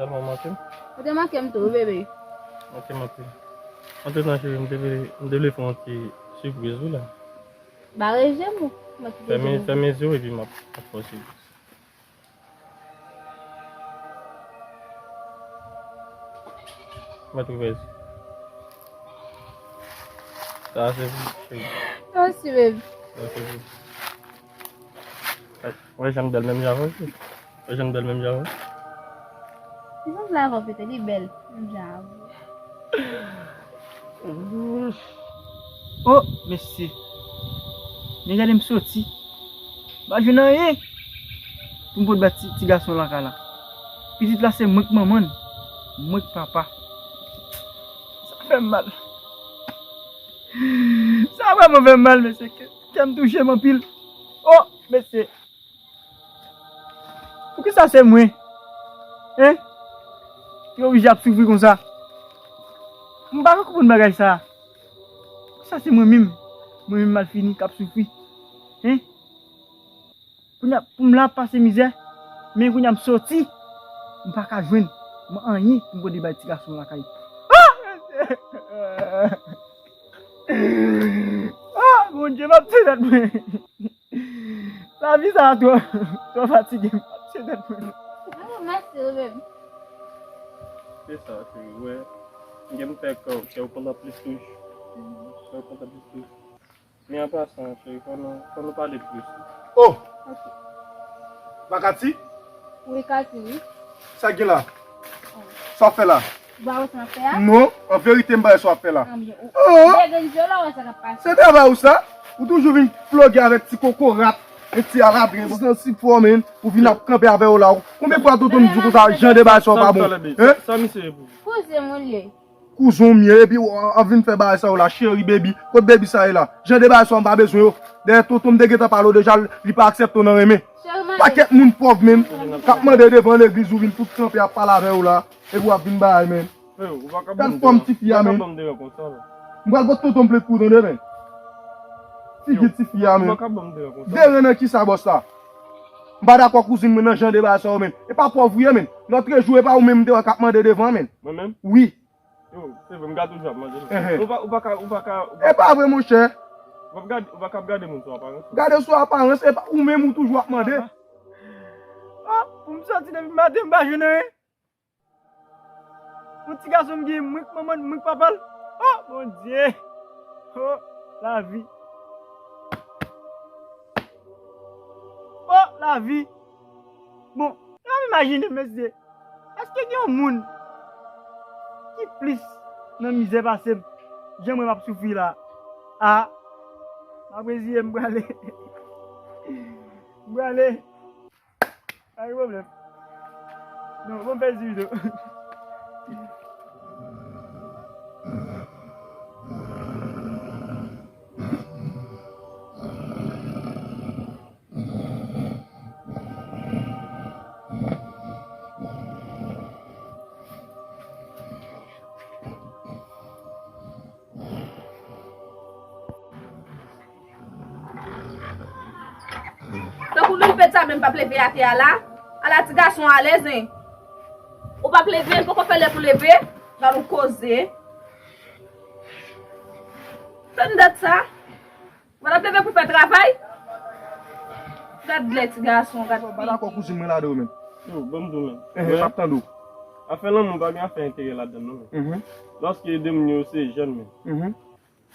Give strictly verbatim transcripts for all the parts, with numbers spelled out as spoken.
Ou manke m? Ou te manke m tou, wi, bebe. Manke m anpil. Antretan, cheri, m te vle, m te vle fè yon ti sipriz, wi, la. Bare je m, ou. Mwen kite je m. Fèmen, fèmen zye w epi m ap, ap fè w sipriz. Mwen tou vèz. Sa se pou cheri. Mèsi, baby. Sa se pou. Wè jan bèl menm jan avè w. Wè jan bèl menm jan avè w. Li sanble avè w, petèt li bèl menm jan avè w. Oh, mesye. Men gade m soti. M pa jwenn anyen pou m pot ba ti, ti gason lakay la. Pitit la se mwen k manman l, mwen k papa. Sa fè m mal. Sa vrèman fè m mal, mesye. Kè, kè m touche m anpil. Oh, mesye. Poukisa se mwen? Hein? Ki oblije ap soufri konsa? M pa ka konprann bagay sa. Poukisa se mwen menm? Mwen menm malfini k ap soufri. Hein? Kounye a, pou m la ap pase mizè, men kounye a m soti, m pa ka jwenn mwen anyen pou m pote bay ti gason lakay. Ah! Ah, Bondye, m ap tye tèt mwen. Lavi sa a twò, twò fatige m. M ap tye tèt mwen. Ah, mèsi, wi, baby. Se sa, cheri, wè. M gen m fè kè w, kè w kontan plis toujou. Kè w kontan plis toujou. Men an pasan, cheri, fò nou, fò nou pale plis. Oh! Ok. Makati? Wi, Kati, wi. Sa gen la? Oh. Sa w ap fè la? Ou pa wè sa m ap fè a? Non, an verite, m pa wè sa w ap fè la. Ah, men ou, oh! Degrenn je w la, wè sa k ap pase. Se travay ou sa? Ou toujou vin ploge avèk ti kokorat, e ti aladren. Nan ti fò, men, ou vin ap kanpe avè yo la. Konbyen fwa tonton m di w konsa, jan de bagay sa yo pa bon? Hein? Sa misye ye pou ou? Kouzen m ou l ye. Kouzen w m ye, epi w ap vin fè bagay sa yo la, cheri, baby. Kot baby sa ye la? Jan de bagay sa yo m pa bezwen yo. Dèyè tonton m te gentan pale w deja, li pa aksepte w nan renmen. Pakèt moun pòv, men, k ap mande devan legliz ou vin fout kanpe ap pale avè w la, epi w ap vin bagay, men. Gad fòm tifi a, men. M pral pot tonton m plent pou w tande, men. Figi tifi a, men. Derenn nan kisa, bòs la? M pa dakò kouzin mwen nan jan de bagay sa yo, men. E pa pòv ou ye, men. Lòtrejou, e pa ou menm m te wè k ap mande devan, men. Mwen menm? Wi. Yo, se vre, m ka toujou ap mande, men. Ou pa, ou pa ka, ou pa ka, ou pa ka. E pa vre, monchè. Ou pa gade, ou pa ka ap gade moun sou aparans. Gade sou aparans, e pa ou menm ou toujou ap mande. Ah, pou m soti depi maten, m pa jwenn anyen. Yon ti gason m gen, mwen k manman l, mwen k papa l. Oh, Bondye. Oh, lavi. Oh, lavi. Bon, n ap imajine, mesye. Èske gen yon moun ki plis nan mizè pase m? Jan mwen m ap soufri la. Ah, m ap reziye m, m prale. M prale. Pa gen pwoblèm. Non, bon, m fè ti videyo. Tankou Lil Ped sa menm p ap leve atè a la. Ala ti gason alèz, en. Ou p ap leve, l poko fè lè pou leve. Gad yon koze. Tann dat sa. Ou pa t ap leve pou fè travay? Gad lè ti gason, gad fi. M pa dakò kouzin mwen ladan yo menm. Yo, ban m di w menm. Ehe, m ap tande w. Afè lanmou pa gen afè enterè ladan l non, menm. Mhm. Lòske de moun yo se jèn menm. Mhm.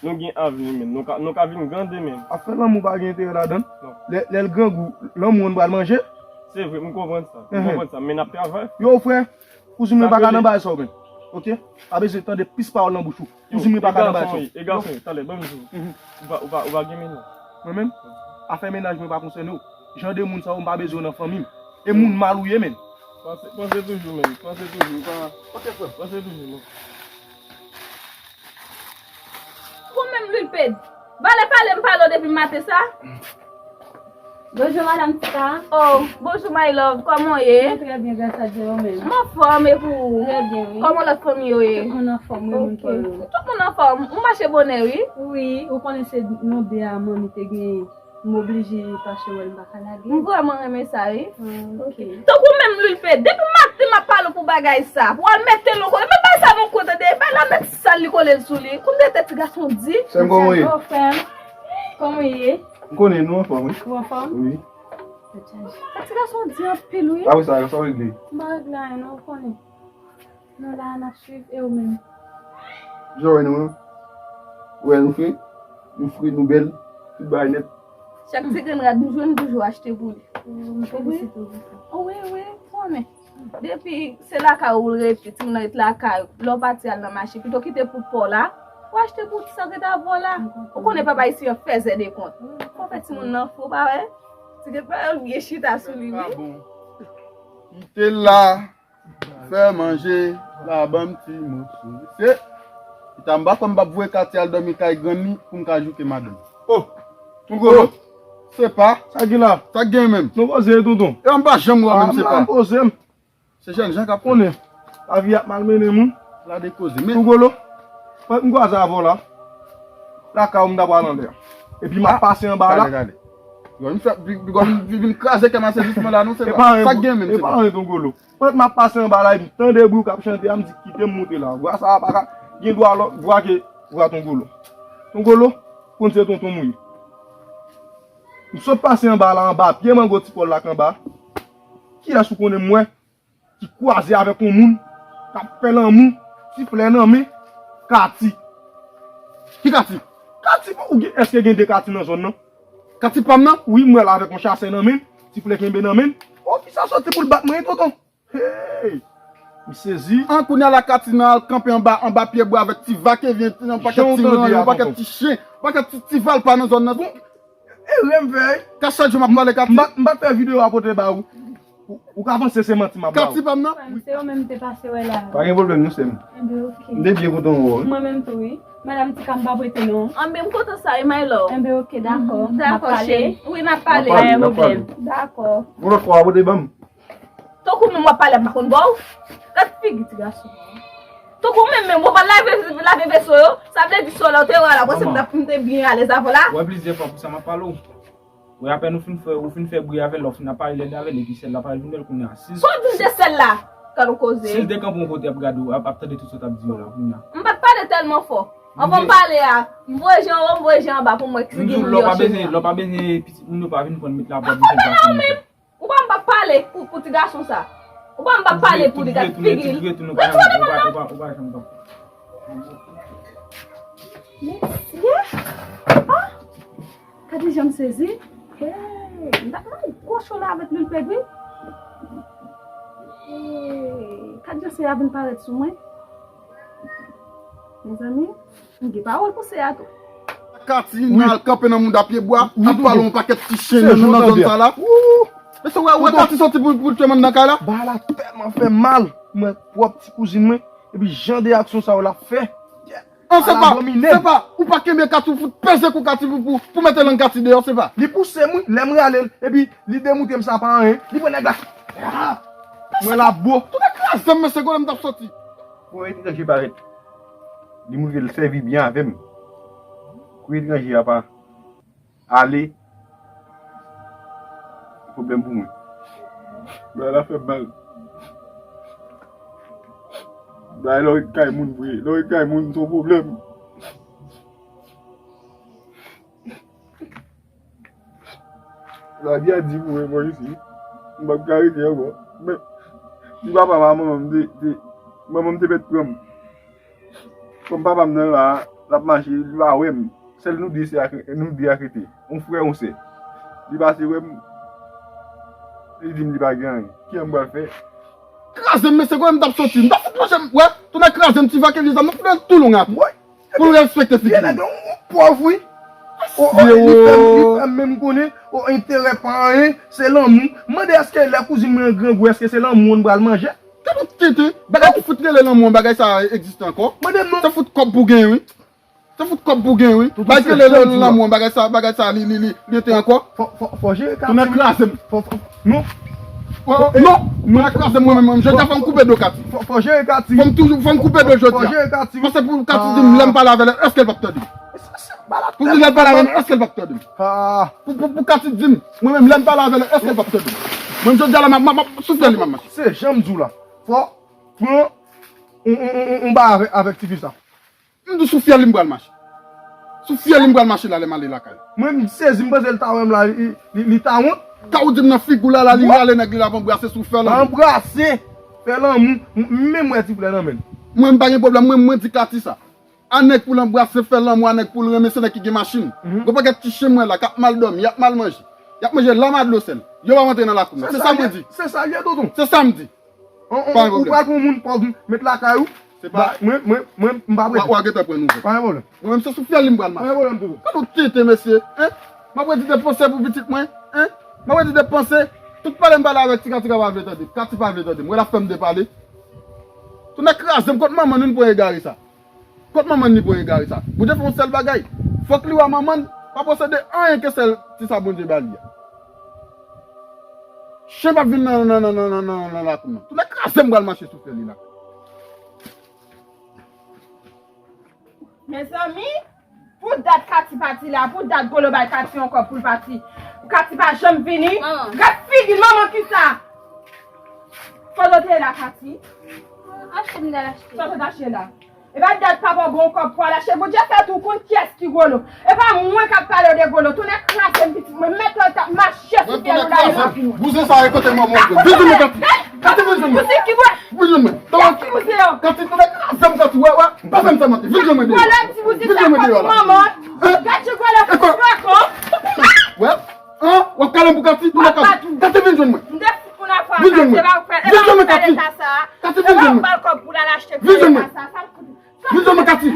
Nou gen avni menm. Nou ka, nou ka vin gran demen. Afè lanmou pa gen enterè ladan l. Non. Lè, lè l grangou, lanmou an pral manje. Se vre, m konprann sa. M konprann sa, men n ap travay. Yo, frè, kouzin mwen pa ka nan bagay sa yo menm. Oke? Pa bezwen tande plis pawòl nan bouch ou. Kouzin mwen pa ka nan bagay sa yo. E gason, talè, ban m di w. Mhm. Ou pa, ou pa, ou pa gen mennaj. Mwen menm? Afè mennaj mwen pa konsène w. Jan de moun sa yo, m pa bezwen yo nan fanmi m. E moun mal ou ye, menm. Panse, panse toujou, menm. Panse toujou, pa. Oke, frè. Panse toujou, menm. Ou menm, Lil Ped. Valè pale m pale w depi maten sa. Bonjou, madanm Tita. Oh, bonjou, my love. Kòman w ye? Mwen trè byen, gras a Dye, ou menm? M anfòm, e pou ou? Trè byen, wi. Kòman lòt fanmi yo ye? Tout moun anfòm, wi, moun pa yo. Tout moun anfòm. Ou mache bonè, wi. Wi, ou konnen se nou de a manmi te genyen. M oblije paske wè l m pa ka lage. M vrèman renmen sa, wi. Ok. Tankou menm Lil P, depi maten m ap pale w pou bagay sa, pou w al mete l nan kote, men bay sa nan kote de, bay la mèt sal li kole l sou li. Kounye a ti gason di. Sè m kòman w ye? Frè m, kòman w ye? M konnen nou anfòm, wi. Ou anfòm? Wi. Ti gason di anpil, wi. Apre sa, sa w regle? M pa regle anyen, non, ou konnen. Nou la, n ap swiv, e ou menm? Jan w wè nou an? Ou wè nou fre? Nou fre, nou bèl. Tout bagay nèt. Chak ti grenn rad m jwenn, m toujou achte pou li. M felisite w pou sa. Wi, wi, m konnen. Depi se lakay ou l rete, timoun nan ret lakay ou. Lè w pati al nan mache, pito kite pou paw la, ou achte pou ti sa k rete avè w la. Ou konnen papa isi an fèzè de kont. Fò fè timoun nan fou, pa wè? Ti grenn pa yo byen chita sou li, wi. M te la, fè manje, la ban m ti moso. Se, chita m pa kwè m p ap voye Kati al dòmi kay grann li pou m ka jouke madanm. Oh! Tongolo! Se pa. Sa gen la? Sa gen menm? Nou koze, tonton. E m pa janm wè menm, se pa. M poze m. Se jèn jan k ap konnen. Lavi ap malmennen moun. La de koze. Men. Tongolo, fòk m kwaze avè w la. Lakay ou m ta pral anlè. Epi m ap pase anba la. Gade, gade. Gade m fè, gade m vin kraze kè m a se jisman la, non, se pa. Sa gen menm, se pa. Tongolo. Pandan m ap pase anba la, epi m tande bri w k ap chante a, m di kite m moute la. Vwa sa a pa ka gen dwa lòt vwa ke vwa Tongolo. Tongolo, konn se tonton m ou ye. M sot pase anba la, anba pye mango ti pòl la k anba. Kiyès ou konnen m wè ki kwaze avèk yon moun k ap fè lanmou, ti flè nan men, Kati. Ki Kati? Kati, ou gen, èske gen de Kati nan zòn nan? Kati pa m nan? Wi, m wè l avèk yon chasè nan men l, ti flè kenbe nan men l. O, fi sa soti pou l bat mwen, tonton. Hey! M sezi. An, kounye a la Kati nan al kanpe anba, anba pye bwa avèk ti va ke vyen, yon pakèt ti ran, yon pakèt ti chen, yon pakèt ti, ti valpa nan zòn nan tou. E rèv vèy. Ka chak jou m ap pale Kati. M pa, m pa t fè videyo a pote ba ou. Ou, ou ka panse se manti m ap ba ou. Kati pa m nan? Frè m, se ou menm m te pase wè la. Pa gen pwoblèm non, sè m. Enben, oke. M te byen kontan wè w, wi. Mwen menm tou, wi. Madanm Tika, m pa prete non. Enben, m kontan sa, wi, my love. Enben, oke, dakò. M ap pale. Wi, n ap pale. Pa gen pwoblèm. Dakò. Yon lòt fwa, w ap pote ban m. Tankou menm w ap pale, m pa konn ba w. Gad figi ti gason. Tankou menm, menm, w pa lave, lave veso yo, sa vle di sou la, w te wè la, panse m t ap, m te byen alèz avè w la. Wè plizyè fwa pou sa m ap pale w. Wè apèn ou fin fè, ou fin fè bri avè l, lè w fin ap pale lèd avè l, epi sèl la pral vin bèl kounye a. Si. Sa w di m de sèl la? Gad yon koze. Si l te kanpe yon kote ap gade w, ap, ap tande tout sa w t ap di yo la kounye a. M pa t pale tèlman fò. Anvan m pale a, m voye je anwo, m voye je anba pou m wè ki gen moun yo chèmen an. Lè w pa bezwen, lè w pa bezwen pitit moun yo pa vin pran l met la pou ap vin fè sa. Ou pa m pa pale pou, pou ti gason sa. Ou pa m pa pale pou li, gad figi l. Mesye, ah! Gade jan m sezi. Hey, m ta pran gwo cho la avèk lwil pèd wi. Hey, gad jan se a vin parèt sou mwen. Mezanmi, m gen pawòl pou se a tou. Kati nan al kanpe nan mouda pye bwa, ap pale yon pakèt ti chen nan zòn sa la. Mesye, wè, wè Kati soti pou, pou tchèmann nan kay la. Bagay la tèlman fè m mal. Mwen pwòp ti kouzin mwen, epi jan de aksyon sa yo l ap fè. An, se pa, se pa, ou pa kenbe Kati, ou fout peze kou Kati pou, pou, pou mete lang Kati deyò, se pa. Li pouse m wi, lè m rale l, epi li demoute m sa pa anyen, li pran nèg la. Mwen la bo. Tout ekraze m, mesye, kote m t ap soti. Pou etranje parèt. Li montre l sèvi byen avè m. Kou etranje a pa ale. Pwoblèm pou mwen. Bagay la fè m mal. Bagay lè w ret kay moun vre. Lè w ret kay moun, se yon pwoblèm. Lavi a di pou mwen, mwen isi. M p ap ka rete ankò. Men, si papa m a manman m te, te, manman m te mèt pran m. Kòm papa m nan la, l ap mache, li pa wè m. Sèl nou de se ak, nou de ak rete. Yon frè, yon sè. Li pase wè m, li di m li pa gen anyen. Kijan m pral fè? Kraze m, mesye, kote m t ap soti? M t ap fout lonje m, wè, tounen kraze m, ti va ke vye zam nan, fout l tou long atè. Pou l respekte figi m. Pòv wi. O, o, li fè m, li fè m menm konnen, o, enterè pa anyen, se lanmou. M mande èske lè kouzin mwen an grangou, èske se lanmou an n pral manje? Gade yon tenten, bagay ki fout rele lanmou an, bagay sa a egziste ankò? Mande m non. Se fout kòb pou gen, wi. Se fout kòb pou gen, wi. Bagay ki rele lanmou an, bagay sa, bagay sa, li, li, li, li ete ankò? Fò, fò, fò jere Kati. Tounen kraze m. Fò, fò, non. Non, non, tounen kraze m mwen menm, menm. Jodi a fò m koupe do Kati. Fò, fò jere Kati. Fò m toujou, fò m koupe do jodi a. Fò jere Kati. Paske pou Kati di m lè m pale avè l, èske l p ap tande? Pou di lè l pale avè m, èske l p ap tande m? Pou, pou, pou Katy di m, mwen menm, lè m pale avè l, èske l p ap tande m? Mwen, jodi a la, m ap, m ap, m ap soufle li, m ap mache. Se jan m di w la. Fò pran yon, yon, yon, yon, yon bagay avèk, avèk ti fi sa. M di w sou fyèl li m pral mache. Sou fyèl li m pral mache la, lè m ale lakay. Mwen, m sezi, m panse l ta wè m la, li, li, li ta wont. Ka ou di m nan figi w la, la, li rale nèg li la, ap anbrase sou fè lanmou. Anbrase, fè lanmou, m, m menm wè ti flè nan men l. Mwen, m pa gen pwoblèm, mwen, mwen di Katy sa. A nèg pou l anbrase, fè lanmou, a nèg pou l renmen, se nèg ki gen machin. Gon pakèt ti chen mwen la, k ap mal dòmi, y ap mal manje. Y ap manje lam a dlo sèl. Yo pa rantre nan lakou m nan. Se sa mwen di. Se sa l ye, tonton. Se sa m di. On, on, pa gen pwoblèm. Ou pral pran yon moun pòv, met lakay ou. Se pa. Mwen, mwen, mwen, m pa prete. W a, w a gentan pran nouvèl. Pa gen pwoblèm. Mwen menm, se sou fyèl li m pral mache. Pa gen pwoblèm, tonton. Gade yon tenten, mesye, en? M ap redi de panse pou pitit mwen, en? M ap redi de panse. Tout pale m pale avèk Tika, Tika pa vle tande. Katy pa vle tande m. Wè l ap fè m depale. Tonnè kraze m, kot manman nou pran egare sa? Kot manman ni pran egare sa? Bondye fè yon sèl bagay. Fòk li wè manman n pa posede anyen ke sèl ti sa Bondye ba li a. Chen p ap vin nan, nan, nan lakou m nan. Tonnè kraze m pral mache sou fè li la. Mezanmi, pou dat Katy pati la, pou dat Golo bay Katy yon kòb pou l pati. Katy pa janm vini. Gad figi l, manman kisa? Kote w te ye la, Katy? Achte m t al achte. Sa w te achte la? E pa dat papa w ba w kòb pou al achte. Bondye fè tou konn kiyès ki Golo. E pa mwen k ap pale w de Golo. Tonnè kraze m pitit mwen. Mèt w t ap mache sou pye nou la. Bouzen sa e kote manman w. Vin jwenn mwen, Katy. Katy, vin jwenn mwen. Bouzen ki bò? Vin jwenn mwen. Katy, bouzen yo. Katy, tonnè kraze m, Katy. Wè, wè. Pa fè m sa, Katy. Vin jwenn mwen deyò. Vin jwenn mwen deyò la. Gad ti Golo. Wè. An, w ap kale m pou Katy? Tonnè kraze. Katy, vin jwenn mwen. Vin jwenn mwen. Vin jwenn mwen, Katy. Katy, vin jwenn mwen. Vin jwenn mwen. Vin jwenn mwen, Katy.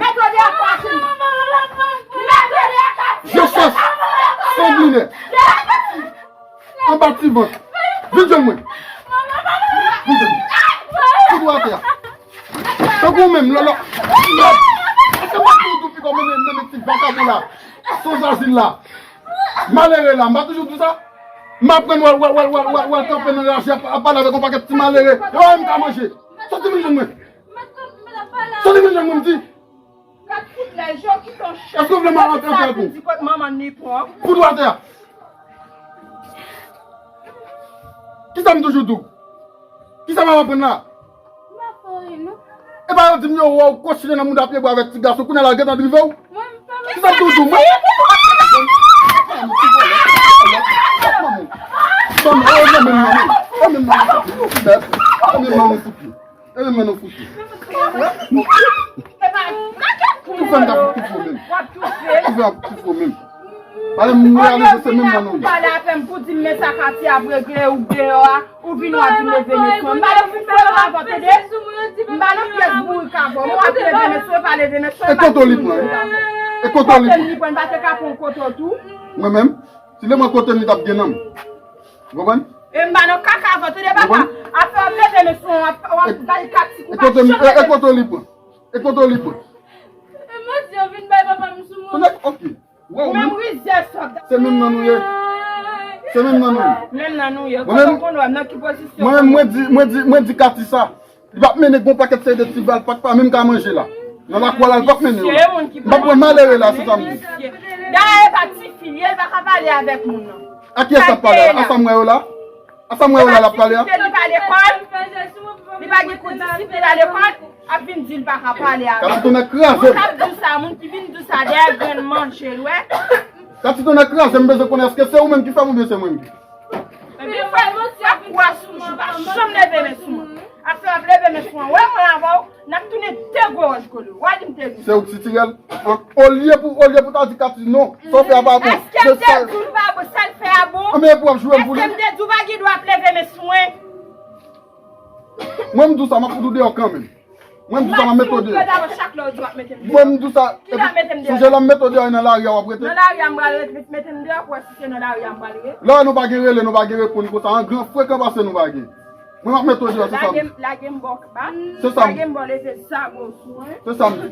Vye chèch. Sanginè. Anba ti vant. Vin jwenn mwen. Vin jwenn mwen. Kou dwat atè a. Tankou w menm, lòlò. Èske m pa toujou di w pi kòm menm, menm ti vakabon la? Sanzazil la. Malere la, m pa toujou di w sa? M aprann w al, w al, w al, w al, w al, w al kanpe nan raje ap, ap pale avèk yon pakèt ti malere. Yo, m ka manje. Soti vin jwenn mwen. Soti vin jwenn mwen, m di. Gad fout lè, je w kite yon chèch. Èske w vle m al antre antre ak ou? Di kot manman ni pran. Kou dwat atè a. Kisa m toujou di w? Kisa m ap aprann la? M pa fè anyen, non. E pa yo di m yo wè w kochine nan mouda pye bwa avèk ti gason, kounye a la gentan drive w? Mwen, m pa. Kisa m toujou di w, mwen? Manman, oh, non, men, non, men. Oh, men, non, men. Oh, men, non, men, fouti. E men nou fouti. Ou fè m ta toufe w menm. Ou fè m toufe w menm. Pale m reyalize se menm nan nou ye. Pale avè m pou di m men sa Katy ap regle ou deyò a, ou vin w ap vin leve men sou mwen. M pa leve men sou mwen avan, tande? M pa nan pyès bourik avè w. Mwen ap leve men sou mwen, pa leve men sou mwen. E kote w li pran? E kote w li pran? Kote m li pran, m pa te ka pran kote w tou. Mwen menm, si le mwen kote m li t ap gen nan m. Ou konprann? E m pa nan kaka avè w, tande papa. Afè w ap leve men sou mwen, w ap, w ap bay Katy kou pa janm leve men sou mwen. E kote w li pran? E kote w li pran? E mwen di yo vin bay papa m sou mwen. Tande, ok. Ou menm rizyèz sòt. Se menm nan nou ye. Se menm nan nou ye. Menm nan nou ye. Kote w konn wè m nan ki pozisyon? Mwen menm, mwen di, mwen di, mwen di Katy sa. Li p ap mennen gon pakèt seri de ti val, pa, pa menm ka manje la. Nan lakou a la, li p ap mennen yo la. M p ap pran malere la, se sa m di. Dayè, e pa tifi li ye, li pa ka pale avèk moun nan. A kiyès l ap pale la? A sa m wè yo la? A sa m wè yo la, l ap pale a? Li pa lekòl. Li pa gen kou disiplin, li pa lekòl. Ap vin di l pa ka pale avèk. Katy tonnè kraze. Moun k ap di w sa, moun ki vin di w sa dèyè grenn manje l, wè. Katy tonnè kraze, m bezwen konnen èske se ou menm ki fè m oubyen se mwen ki fè m? Ebyen, fè m ti ap kwa sou jou, pa janm leve men sou mwen. Afè w ap leve men sou mwen, wè mwen avè w, n ap tounen de gwo wòch golo. W a di m te di. Se ou ki sitirè l? An, olye pou, olye pou ta di Katy non, sa w fè a pa bon. Èske m te di w l pa bon, sa l fè a bon? Anben, epi w ap joure m pou li? Èske m te di w pa gen dwa ap leve men sou mwen? Mwen, m di w sa, m ap fout ou deyò kanmenm. Mwen, m di w sa, m ap mete w deyò. Mwen, m di w sa, epi, sonje lè m mete w deyò, e nan lari a w ap rete. Nan lari a m pral rete, mete m deyò pou wè si se nan lari a m pral rete. Lè nou pa gen rele, nou pa gen reponn konsa, an gran frekan pase nou pa gen. Mwen, m ap mete w deyò, se sa m di. Lage m, lage m bò ba. Se sa m di. Lage m bò leve zago sou mwen. Se sa m di.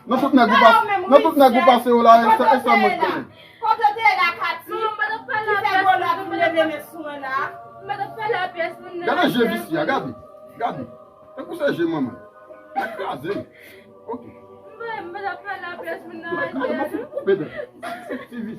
Nan tout nèg ou pase, nan tout nèg ou pase yo la, e sa, e sa mwen konnen. Kote w te ye la, Katy? Ki fè gwo lòt pou leve men sou mwen la? Gade je visye a, gade, gade. Tankou se je manman. Kraze m. Ok. Mwen, mwen ap pale a plas moun nan. Koupe, koupe, koupe, koupe.